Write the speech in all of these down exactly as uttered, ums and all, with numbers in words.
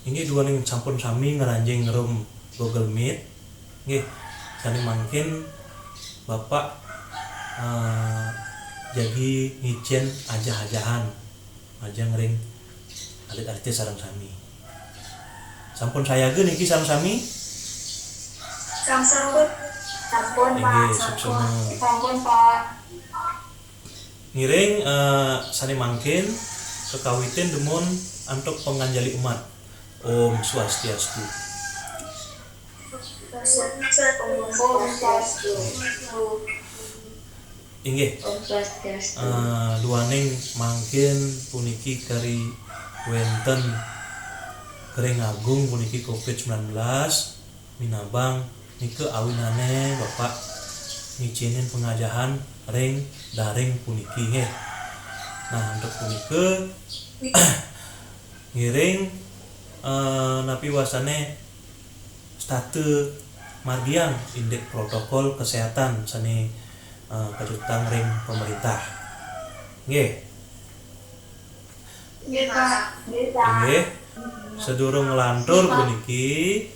Inggih, duaning sampun sami ngranjing room Google Meet. Inggih, sané mangkin Bapak, eh, jagi ngicén ajah-ajahan majeng ring alit-alité sareng sami. Sampun sayaga niki sareng sami? Sampun, sampun, Pak. Inggih, sampun. Suksma. Sampun, Pak. Ngiring, eh, sané mangkin kakawitin dumun antuk panganjali umat. Om Swastiastu. Om Swastiastu. Inggih. Om Swastiastu. Eh, duaning mangkin puniki kari wénten kering agung puniki covid sembilan belas, minabang nika awinané Bapak ngicénin pangajahan ring daring puniki, nggih. Nah, antuk punika ngiring, eh, napi wastané setata margiang indik protokol kesehatan sané, eh, kacutang ring pemerintah. Nggih. Nggih, Pak. Nggih, Pak. Inggih. Sadurung nglantur puniki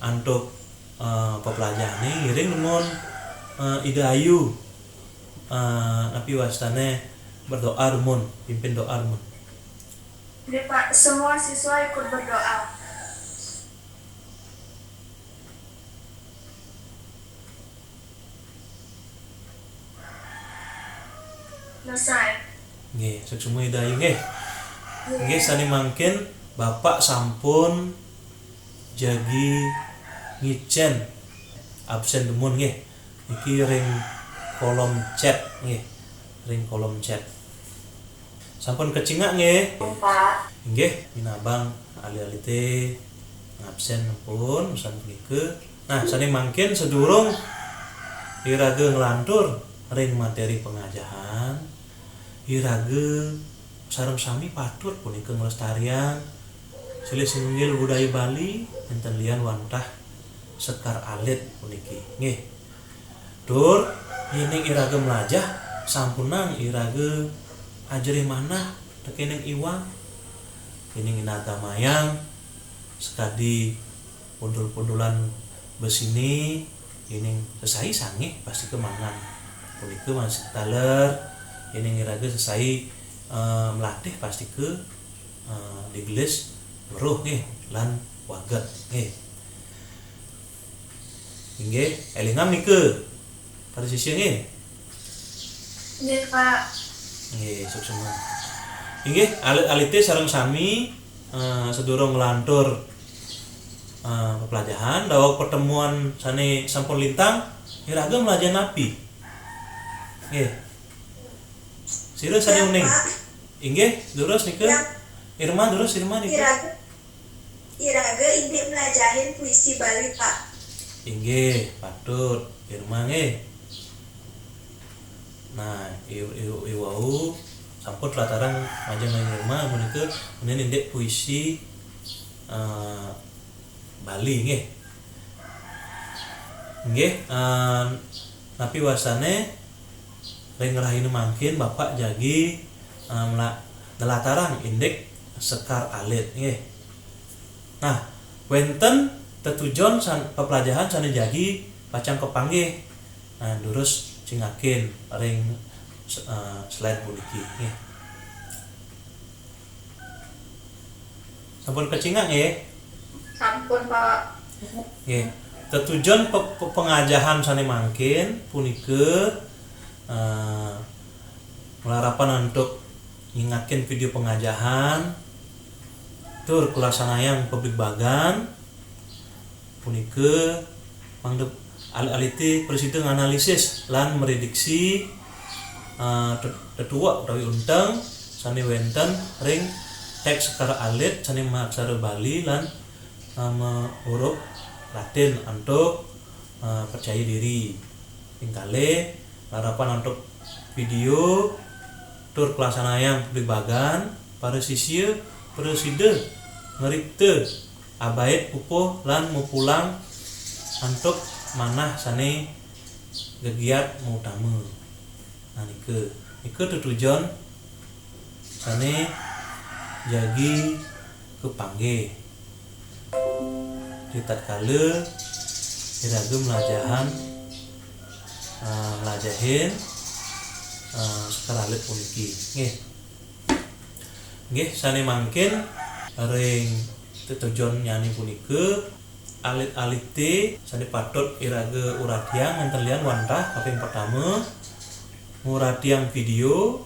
antuk, eh, peplajahané, ngiring dumun, eh, Ida Ayu, eh, napi wastané berdoa dumun, pimpin doa dumun. Nggih, Pak. Semua siswa ikut berdoa. Selesai. Nggih, suksma Ida Ayu nggih. Nggih. Nggih, sané mangkin Bapak sampun jagi ngicén absén dumun nggih. Niki ring kolom chat nggih. Ring kolom chat. Sampun kacingak nggih? Pak. Inggih, minabang alit-alité ngabsén pun usan punika. Nah, sané mangkin sadurung iraga nglantur ring materi pangajahan, iraga sareng sami patut punika nglestariang silih sinunggil budaya Bali, nénten lian wantah sekar alit puniki. Nggih. Tur, yéning iraga mlajah, sampunang iraga ajerih manah tekéning iwang, yéning inatamayang sakadi pundul-pundulan besiné, yéning sesai sangih pastika mangan. Punika masih taler, yéning iraga sesai, eh, mlatih pastika, eh, digelis weruh nggih lan waget nggih. Inggih, élingang nika. Para sisya nggih. Nggih, Pak. Nggih, suksma. Inggih, alit-alité sareng sami, eh, sadurung nglantur, eh, peplajahan, daweg pertemuan sané sampun lintang, iraga mlajah napi? Nggih. Sira sané uning. Pak. Inggih, durus nika. Yang Irma, durus Irma nika. Iraga, iraga indik mlajahin puisi Bali, Pak. Inggih, patut. Irma nggih. Nah, i-, i-, iwau sampun tlatarang majeng ring Irma menika menin indik puisi, eh, Bali nggih. Nggih, eh, napi wastané ring rahina mangkin Bapak jagi, eh, mla-, nlatarang indik sekar alit nggih. Nah, wénten tetujon san-, peplajahan sané jagi pacang kapanggih. Nah, durus cingakin ring, eh, slide puniki nggih. Sampun kacingak nggih? Sampun, Pak. Nggih. Tetujon pe-, pe-, pengajahan sané mangkin punika, eh, malarapan antuk ngingatkin video pengajahan tur kalaksanayang pabligbagan. Punika mangda alit-alité prasida nganalisis lan mrediksi, eh, tet-, tetuek utawi unteng sané wénten ring téks sekar alit sané maaksara Bali lan, eh, mahurup Latin antuk, eh, percaya diri. Ping kalih, larapan antuk video tur kalaksanayang pabligbagan, para sisya prasida ngripta abait pupuh lan mapulang antuk manah sané gegiat mautama. Nah, nika, nika tetujon sané jagi kapanggih. Ritatkala iraga mlajahan, eh, mlajahin, eh, sekar alit puniki. Nggih. Nggih, sane mangkin ring tetujonnyane punika, alit-alite sane patut iraga uratiang wenten lian wantah kaping pertama, nguratiang video,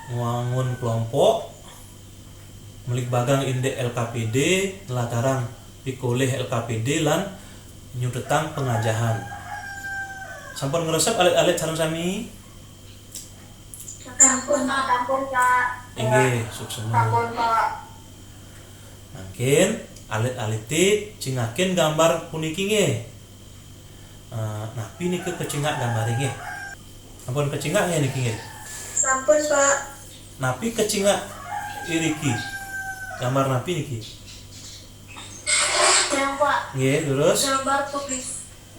ngwangun kelompok, mligbagang indik L K P D, nlatarang pikolih L K P D lan nyutetang pangajahan. Sampun ngresep alit-alit sareng sami? Sampun, Pak. Sampun, Pak. Inggih, suksema. Sampun, Pak. Mangkin alit-alite cingakin gambar puniki nggih. Eh, napi nika kacingak gambare nggih? Sampun kacingak nggih niki nggih? Sampun, Pak. Napi kacingak iriki? Gambar napi niki? Yang, Pak. Nggih, terus? Gambar tulis,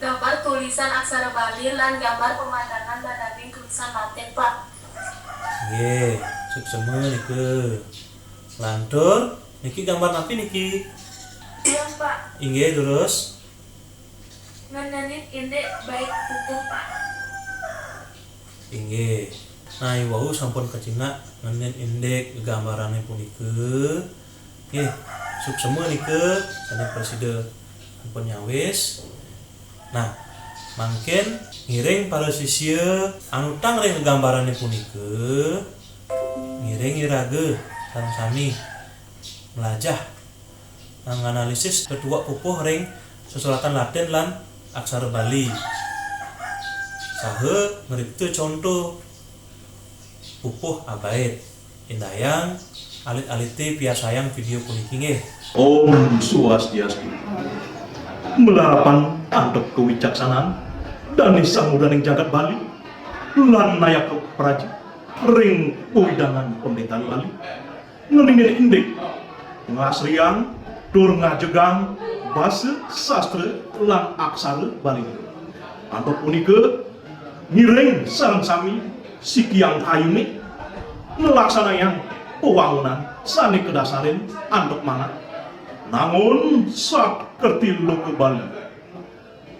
gambar tulisan aksara Bali lan gambar pemandangan madaning tulisan Latin, Pak. Nggih, suksema nika. Lantur, niki gambar napi niki? Yang, Pak. Inggih, terus? Ngenenin indik bait pupuh, Pak. Inggih. Nah, wau sampun kacingak ngenenin indik gegambarane punika. Nggih, suksema nika sane prasida sampun nyawis. Nah, mangkin ngiring para sisya anutang ring gegambarane punika, ngiring iraga sareng sami mlajah nganalisis tetuek pupuh ring sesulatan Latin lan aksara Bali. Saha ngripta conto pupuh abait. Indayang alit-alite piarsayang video puniki nggih. Om Swastiastu. Malarapan antuk kawicaksanan dane samudaning jagat Bali lan nayaka praja ring wewidangan pemerintahan Bali. Ngenenin indik, ngasriang, tur ngajegang basa, sastra, lan aksara Bali. Antuk punika, ngiring sareng sami sikiang kayune nglaksanayang wewangunan sane kadasarin antuk manah, nangun sat kerti loka Bali.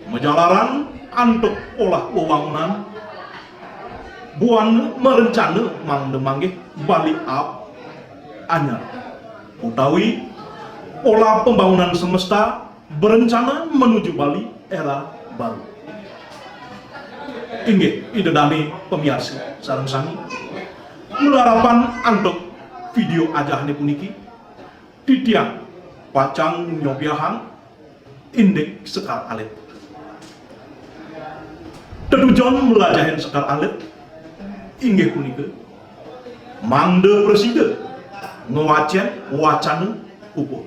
Majalaran antuk olah wewangunan, buana marencana mangda manggih Bali Art anyar, utawi pola pembangunan semesta berencana menuju Bali era baru. Inggih, Ida dane pamiarsa sareng sami, malarapan antuk video ajahne puniki, titiang pacang nyobiahang indik sekar alit. Tetujon mlajahin sekar alit inggih punika mangda prasida ngwacen wacana pupuh.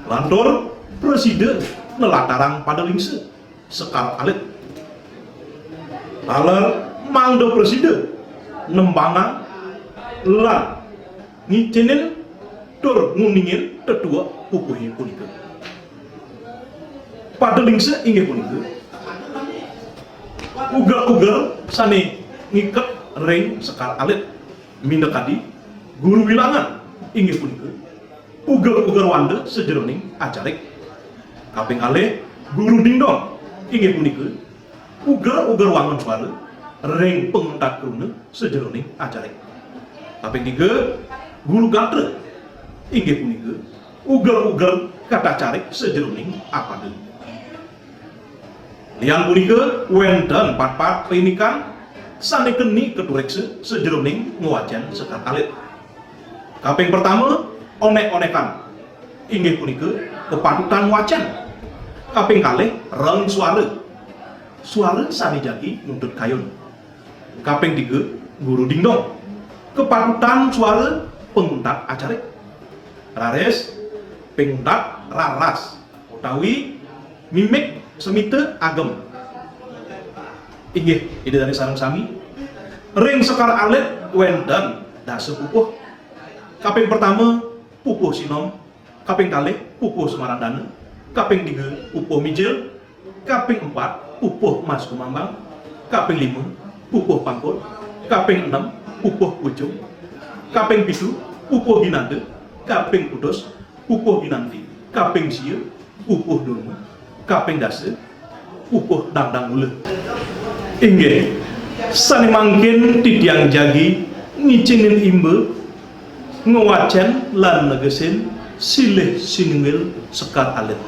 Lantur prasida nlatarang pada lingsa sekar alit. Taler mangda prasida nembangang lan ngicénin tur nguningin tetuek pupuhé punika. Pada lingsa inggih punika uger-uger sané ngiket ring sekar alit, minakadi guru wilangan inggih punika uger-uger wanda sajeroning acarik. Kaping kalih, guru dingdong inggih punika uger-uger wangun suara ring panguntat kruna sajeroning acarik. Kaping tiga, guru gatra inggih punika uger-uger kata carik sajeroning apada. Lian punika wénten patpat paindikan sané keni katureksa sajeroning ngwacén sekar alit. Kaping pertama, onék-onékan inggih punika kepatutan wacén. Kaping kalih, reng suara. Suara sané jagi nuntut kayun. Kaping tiga, guru dingdong. Kepatutan suara panguntat acarik. Raris, panguntat raras utawi mimik semita agem. Inggih, Ida dané sareng sami. Ring sekar alit wénten dasa pupuh. Kaping pertama, pupuh sinom. Kaping kalih, pupuh semarandana. Kaping tiga, pupuh mijil. Kaping empat, pupuh mas kumambang. Kaping lima, pupuh pangkut. Kaping enam, pupuh pucung. Kaping pitu, pupuh ginanda. Kaping kutus, pupuh ginanti. kaping sia, pupuh durma, kaping dasa, pupuh dangdang ula. Inggih, sané mangkin titiang jagi ngicénin imba, ngwacén lan negesin silih sinunggil sekar alit.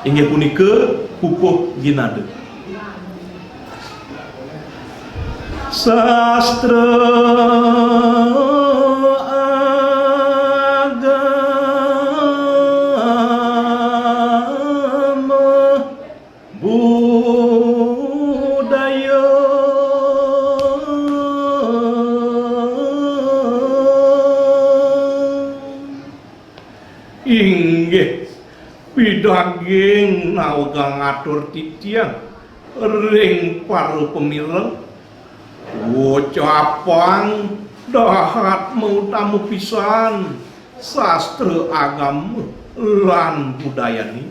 Inggih punika pupuh ginada. Sastra agama budaya. Inggih, pidaging nawegang atur titiang ring para pamireng, wocapang dahat mautama pisan sastra agama lan budayané.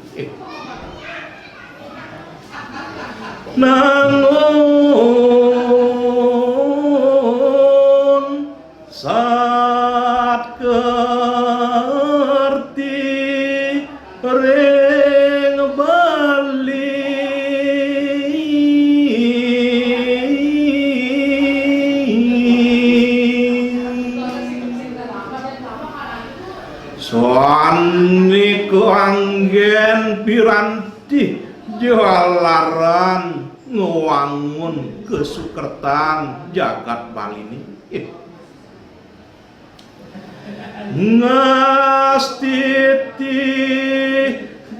Nangun sat kerti ring Bali. Sané kaanggén piranti jalaran ngwangun kasukertan jagat Baliné. Ngastiti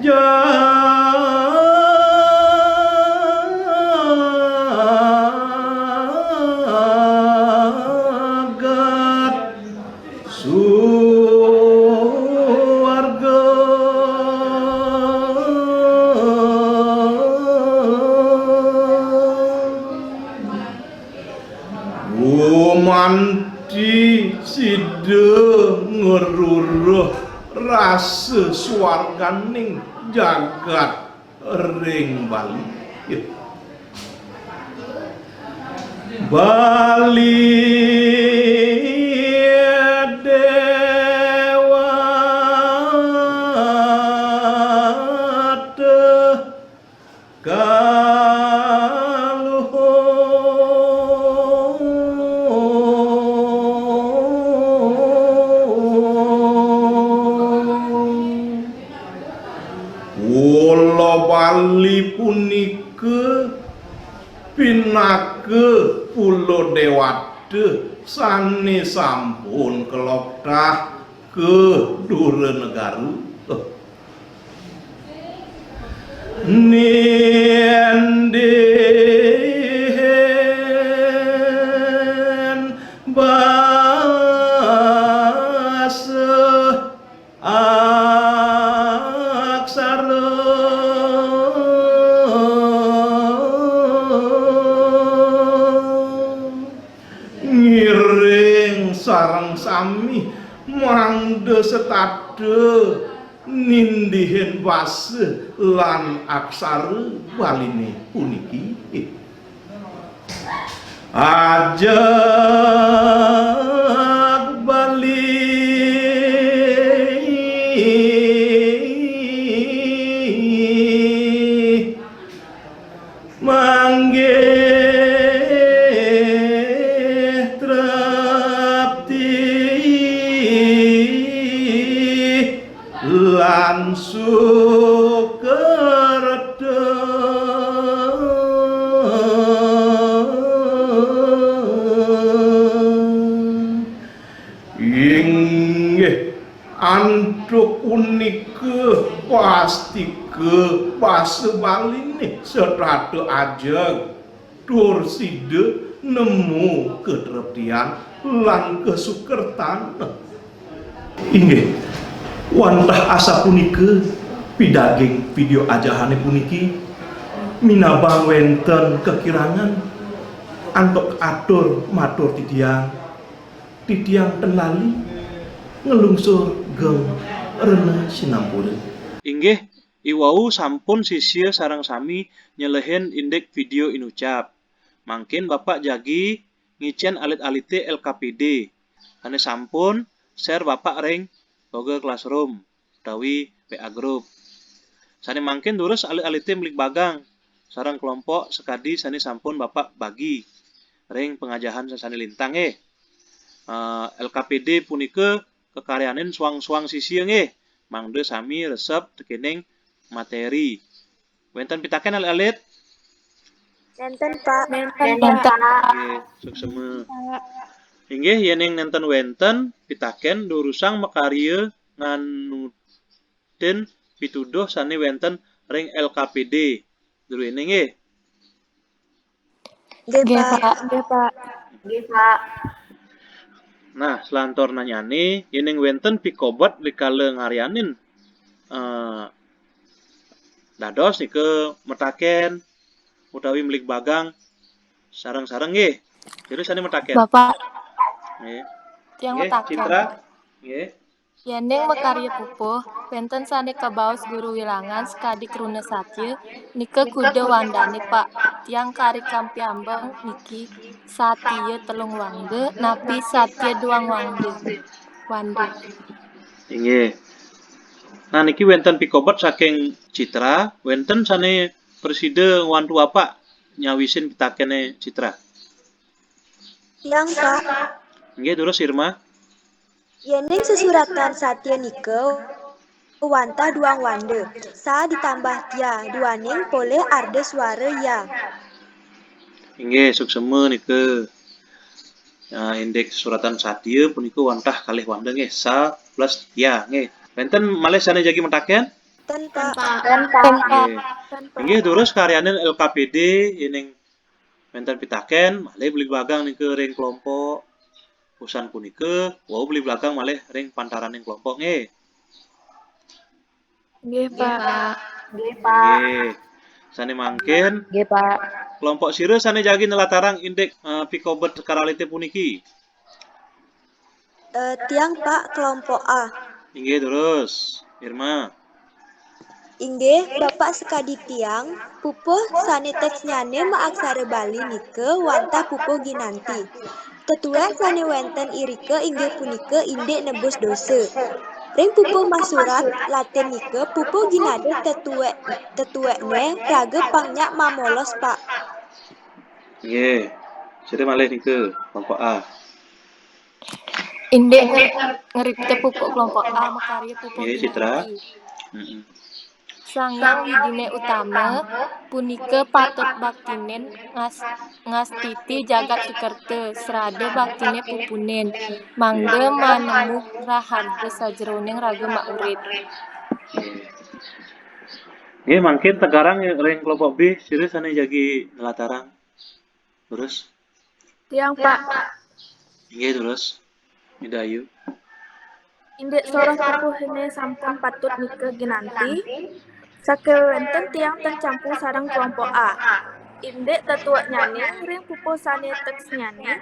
jagat suarga. Gumanti sida ngruruh rasa suarganing jagat ring Bali. Bali Dewata Kaluhur. Pulo Bali punika pinaka pulo dewata sané sampun kaloktah ka dura negara. Nindihin basa aksara. Ngiring sareng sami mangda setata nindihin basa lan aksara Baliné puniki. Ajeg Bali manggih trepti lan sukerta. Inggih, antuk punika pastika basa Baliné setata ajeg, tur sida nemu katreptian lan kasukertan. Inggih, wantah asapunika pidaging video ajahané puniki, minabang wénten kakirangan, antuk atur matur titiang, titiang ten lali nglungsur geng rena sinampura. Inggih, iwau sampun sisia sareng sami nyelehin indik video inucap. Mangkin Bapak jagi ngicén alit-alité L K P D. Ané sampun, share Bapak ring Google Classroom. utawi W A group. Sané mangkin durus alit-alité mligbagang sareng kelompok sakadi sané sampun Bapak bagi ring pangajahan sané lintang nggih. Eh, L K P D punika kakaryanin suang-suang sisia nggih, mangda sami resep tekening materi. Wénten pitakén alit-alit? Nénten, Pak. Nénten, Pak. Nggih, suksema. Inggih, yéning nénten wénten pitakén, durusang makarya nganutin pituduh sané wénten ring L K P D. Druéné nggih. Nggih, Nggih, Pak. Pak. Nggih, Pak. Nggih, Pak. Nah, selantur nanyané, yéning wénten pikobet rikala ngaryanin, eh, dados nika matakén utawi mligbagang sareng-sareng nggih. Sira sané matakén. Bapak, Nggih. tiang Nggih, matakén. Citra. Nggih. Yéning makarya pupuh, wénten sané kabaos guru wilangan sakadi kruna satia, nika kuda wandané, Pak. Tiang kari kampiambeng niki satia telung wanda, napi satia duang wanda. Wanda. Inggih. Nah, niki wénten pikobet saking Citra, wénten sané prasida ngwantu Bapak nyawisin pitakéné Citra. Tiang, Pak. Inggih, durus Irma. Yéning sesuratan satia nika wantah duang wanda, sa ditambah tia, duaning polih arda suara ya. Inggih, suksema nika. Ya, indik sesuratan satia punika wantah kalih wanda nggih, sa plus tia nggih. Wénten malih sané jagi matakén? Ten, Pak. Ten, Pak. Nggih. Inggih, durus karyanin L K P D, yéning wénten pitakén, malih bligbagang nika ring kelompok. Usan punika, wau bligbagang malih ring pantaraning kelompok nggih. Nggih, Nggih, Pak. Nggih, Pak. Nggih. Sané mangkin, Nggih, Pak. kelompok sira sané jagi nelatarang indik, eh, pikobet sekar alité puniki. Eh, tiang, Pak, kelompok A. Inggih, durus. Irma. Inggih, Bapak sakadi tiang, pupuh sané téksnyané maaksara Bali nika wantah pupuh ginanti. Tetuek sané wénten irika inggih punika indik nebus dosa. Ring pupuh masurat Latin nika pupuh ginada tetuek tetuekné raga pang nyak mamolos, Pak. Nggih. Sira malih nika, kelompok A. Indik nger- ngripta pupuh kelompok A makarya pupuh Nggih, Citra. ginanti. Mm-mm. Sang Hyang Widiné Utama punika patut baktinin ngas- ngastiti jagat sukerta, srada baktiné pupunin, mangda manemu raharja sajeroning raga maurip. Nggih, mangkin tegarang ring kelompok B, sira sané jagi nelatarang. Terus? Tiang, Pak. Inggih, terus. Ida Ayu. Indik soroh pupuhiné sampun patut nika ginanti. Sakéwanten tiang ten campu sareng kelompok A. Indik tetueknyané ring pupuh sané téksnyané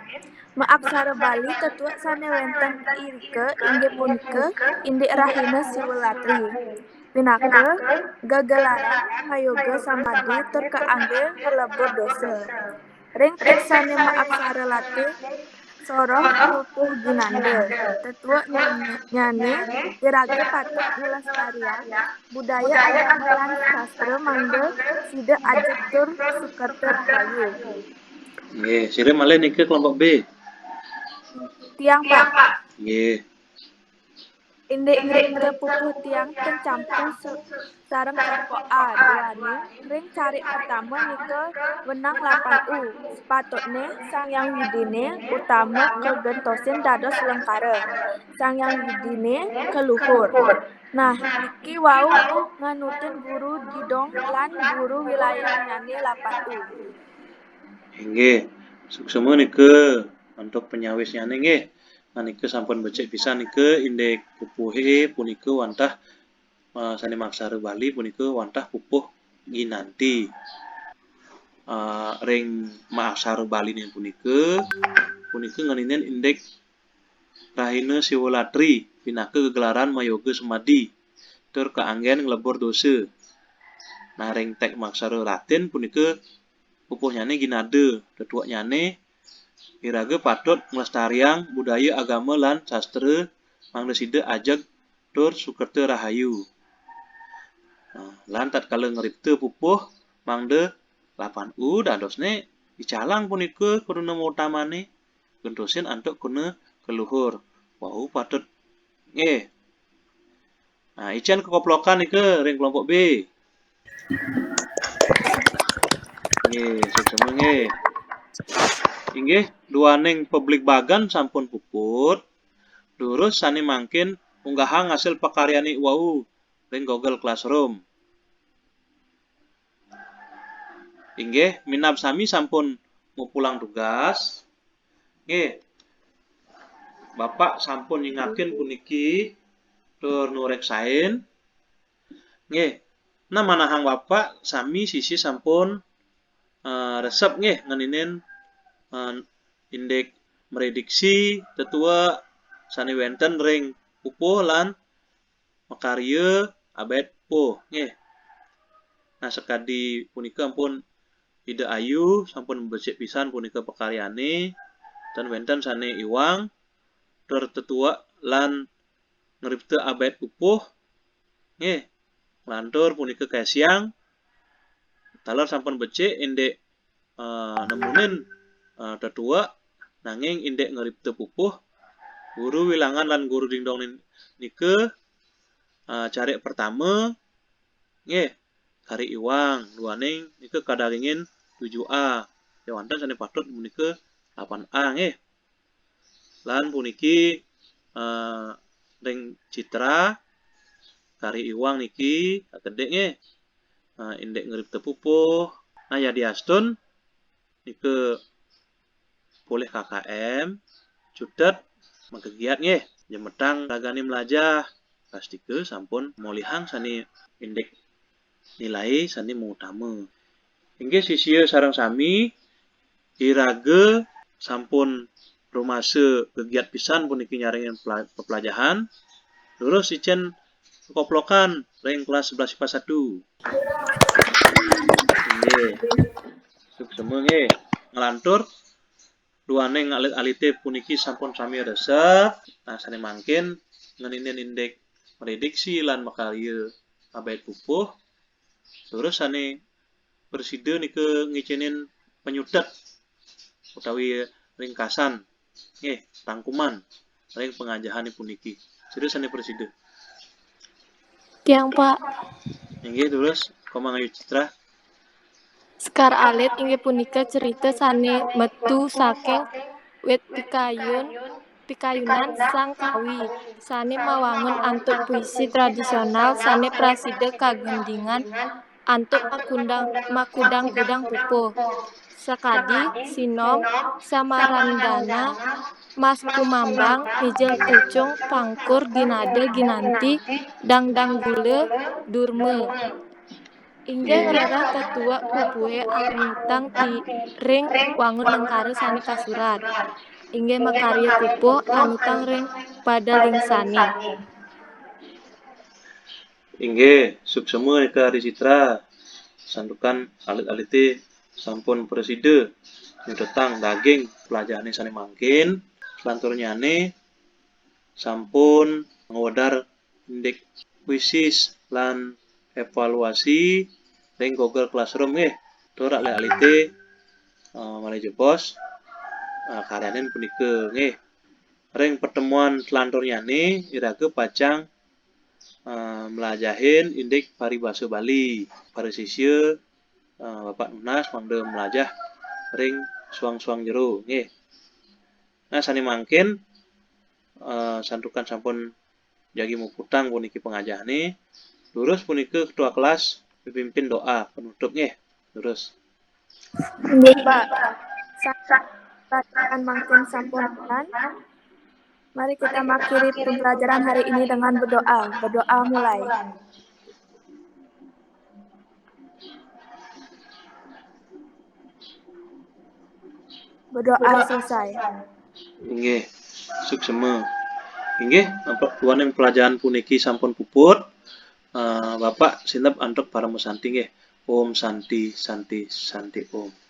maaksara Bali, tetuek sané wénten irika inggih punika indik rahina Siwalatri. Pinaka gegelaran mayoga samadi tur kaanggé nglebur dosa. Ring téks sané maaksara Latin, soroh pupuh ginanda. Tetueknyané iraga patut nglestariang budaya, agama, lan sastra mangda sida ajeg tur sukerta rahayu. Nggih, sira malih nika kelompok B. Tiang, Pak. Nggih. Indik ngripta pupuh tiang ten campu se- sareng kelompok A, duaning ring carik pertama nika wenang lapan U. Sepatutné Sang Hyang Widiné Utama kagentosin dados lengkara. Sang Hyang Widiné kaluhur. Nah, niki wau nganutin guru didong lan guru wilayahnyané lapan U. Inggih, suksema nika antuk panyawisnyané nggih. Nah, nika sampun becik pisan nika indik pupuhé punika wantah, eh, sané maaksara Bali punika wantah pupuh ginanti. Eh, ring maaksara Baliné punika, punika ngeninin indik rahina Siwalatri pinaka gegelaran mayoga samadi tur kaanggén nglebur dosa. Nah, ring téks maaksara Latin punika pupuhnyané ginada, tetueknyané iraga patut nglestariang budaya, agama, lan sastra mangda sida ajeg tur sukerta rahayu. Nah, lan tatkala ngripta pupuh mangda lapan U dadosne icalang punika kruna mautamane gentosin antuk kruna kaluhur. Wau patut nggih. Nah, icen kakoplokan nika ring kelompok B. Nggih, suksma nggih. Inggih, duaning pabligbagan sampun puput. Durus sane mangkin unggahang hasil pakaryane wau ring Google Classroom. Inggih, minab sami sampun mupulang tugas. Nggih. Bapak sampun nyingakin puniki tur nureksain. Nggih. Nah, manahang Bapak sami sisi sampun, eh, resep nggih ngeninin, eh, indik mrediksi tetua sane wenten ring pupuh lan makarya abet pupuh nggih. Nah, sakadi punika ampun Ida Ayu sampun becik pisan punika pakaryane, tan wenten sane iwang tur tetua lan ngripta abet pupuh nggih. Nglantur punika kesiang taler sampun becik indik, eh, nemunin, eh, tetua nanging indik ngripta pupuh. Guru wilangan lan guru dingdong nin-, nika, eh, carik pertama nggih kari iwang duaning nika kadagingin tujuh A. Kewanten sane patut punika delapan A nggih. Lan puniki, eh, ring citra kari iwang niki akedik nggih. Eh, indik ngripta pupuh. Nah, yadiastun nika polih K K M, cutet, magegiat nggih, jemetang ragane mlajah, pastika sampun molihang sane indik nilai sane mutama. Inggih sisia sareng sami, iraga sampun rumasa gegiat pisan puniki nyarengin pela-, pepelajahan. Durus icen koplokan ring kelas sebelas IPA satu. Inggih. Suksma nggih. Nglantur duaning alit-alite puniki sampun sami resep. Nah, sane mangkin ngeninin indik mrediksi lan makarya abet pupuh. Durus sane prasida nika ngicenin penyutet utawi ringkasan nggih, rangkuman ring pangajahane puniki. Sida sane prasida. Tiang, Pak. Inggih, durus, Komang Ayu Citra. Sekar Alit inggih punika cerita sane metu saking wit pikayun, pikayunan Sang Kawi, sane mawangun antuk puisi tradisional sane prasida kagendingan antuk makundang-, makudang-kudang pupuh. Sakadi, Sinom, Samarandana, Mas Kumambang, Mijil Pucung, Pangkur, Ginada, Ginanti, Dangdang Gula, Durma. Inggih ngrereh tetua pupuhe anutang ti ring wangun lengkara sane kasurat. Inggih makarya pupuh anutang ring pada lingsane. Inggih, suksma nika Ari Citra. Santukan alit-alite sampun prasida nyutetang daging pelajahane sane mangkin, selanturnyane sampun ngwedar indik kuisis lan evaluasi ring Google Classroom nggih. Tur alit-alite, eh, malih jebos, eh, karyanin punika nggih. Ring pertemuan selanturnyane iraga pacang, eh, mlajahin indik paribasa Bali. Para sisya, eh, Bapak nunas mangda mlajah ring suang-suang jero nggih. Nah, sane mangkin, eh, santukan sampun jagi muputang puniki pangajahane. Durus punika ketua kelas mimpin doa penutup nggih. Durus. Nggih, Pak. Sa-, sa-, mangkin sampun. Mari kita mengakhiri pembelajaran hari ini dengan berdoa. Berdoa mulai. Berdoa selesai. Inggih, suksma. Inggih, ampun duaning pelajaran puniki sampun puput. Eh, Bapak sineb antuk parama santi nggih. Om Santi, Santi, Santi Om.